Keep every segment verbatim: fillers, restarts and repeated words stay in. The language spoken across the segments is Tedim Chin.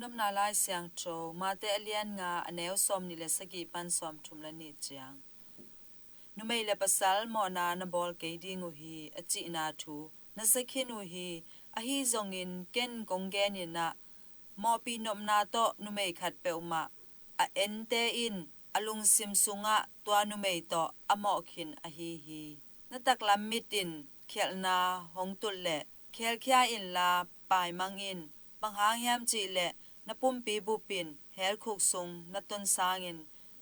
Nopna Lai Siangtho, Mate a lian nga, a neu sawm nih le sagih pan sawm thum le nih ciang. Numei le pasal mawhna na bawl kei ding uh hi, a cihna thu na za khin uh hi. Ahi zongin ken kong genin ah, mawhpih nopna tawh numei khat peuhmah a ente in a lungsim sungah tua numei tawh a mawh khin ahi hi. Na taklam mit in khialhna hong tut leh khelkhia inla paimang in. Bang hang hiam cih leh na pumpi bup in hell khuk sung na tun sangin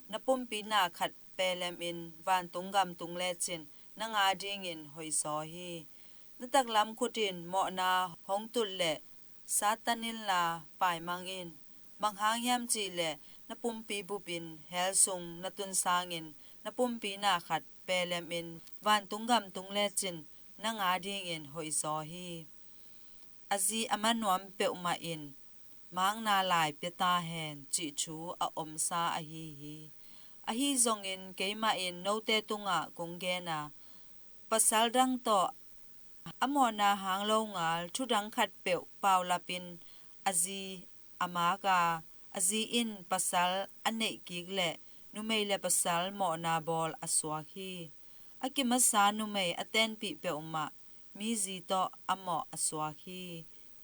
na pumpi na khat pelemin vantung gam tung lecin nang a dingin hoihzaw hi. Na taklam khut in mawhna hong tut leh Satan inla paimang in. Bang hang hiam cih leh na pumpi bup in hell sung na tun sangin na pumpi na khat pelemin vantung gam tung lecin nang a dingin hoihzaw hi. A zi a ma nuam peuhmah in makna lai pia ta hen, cih thu a omsa ahi hi. Ahi zongin keimah in note tungah kong gen a, pasal dang tawh a mawhna hang lo ngal thudang khat peuh paulapin a zi a mak a, a zi in pasal a neih kik leh numei le pasal mawhna bawl a suak hi. A kimasa numei a tenpih peuhmah mi zi tawh a mawh a suak hi.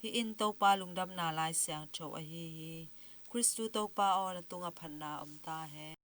Hih in Topa Lungdamna Lai Siangtho ahi hi. Khristu Topa aw, na tungah phatna om ta hen.